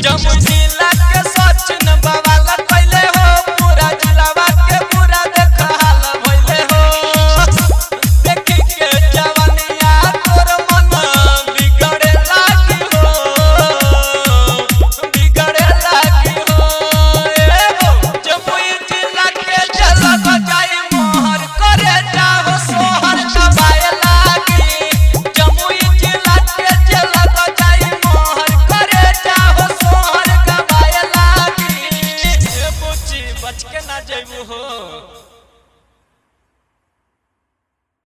जमुई जिला के सचिन बवाल कइले हो, पूरा जिलावा के पूरा देख हाल भइले हो। देखी के जवनिया तोर मन बिगड़े लागी हो, बिगड़े लागी हो। ए हो जमुई जिला के जलग जाई मोहर करे जाहो सोहर दबाए लागी। जमुई जिला के जलग जाई मोहर करे जाहो सोहर गवाए लागी। ए बुची बच के ना जइबू हो।